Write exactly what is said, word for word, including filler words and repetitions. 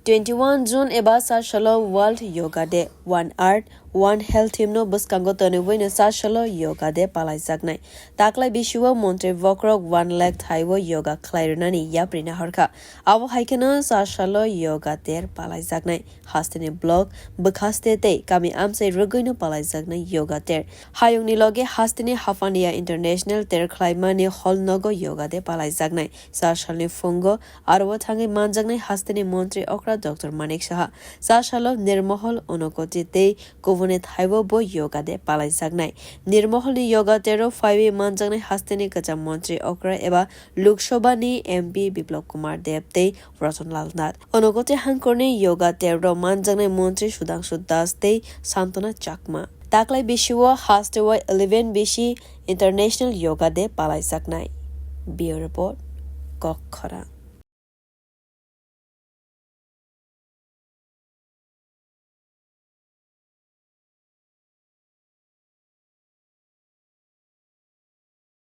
Twenty one June eba sasalo World Yoga Day, One Earth, One Health theme no bwskango tonwi no sasalo Yoga Day palaijaknai. Taklai bisio montri bokrok one lakh thaio yoga khlai rwnani yapri naharkha. Abo hai kheno sasalo Yoga Day palaijaknai. Hasteni block, bwkhaste tei kami amchai rwgwino palaijaknai Yoga Day. Hayungni loge hasteni Hafania International ter khlaimani hall nogo Yoga Day palaijaknai. Sashalni phungo aro thangwi manjaknai hasteni montri okra Doctor Manik Saha. Sasalo Nirmohol Unokoti tei kubuni thaibo bo Yoga Day palaijaknai. Nirmoholni Yoga Day-o phaiwi manjaknai hasteni kwcham montri okra eba Lok Sabha ni M P Biplab Kumar Deb tei Ratan Lal Nath. Unokoti hangkorni Yoga Day-o manjaknai montri Sudhangshu Das tei Santana Chakma. Taklai bisio hasteo eleven bisi International Yoga Day palaijaknai. Bureau Report, Kok Khorang.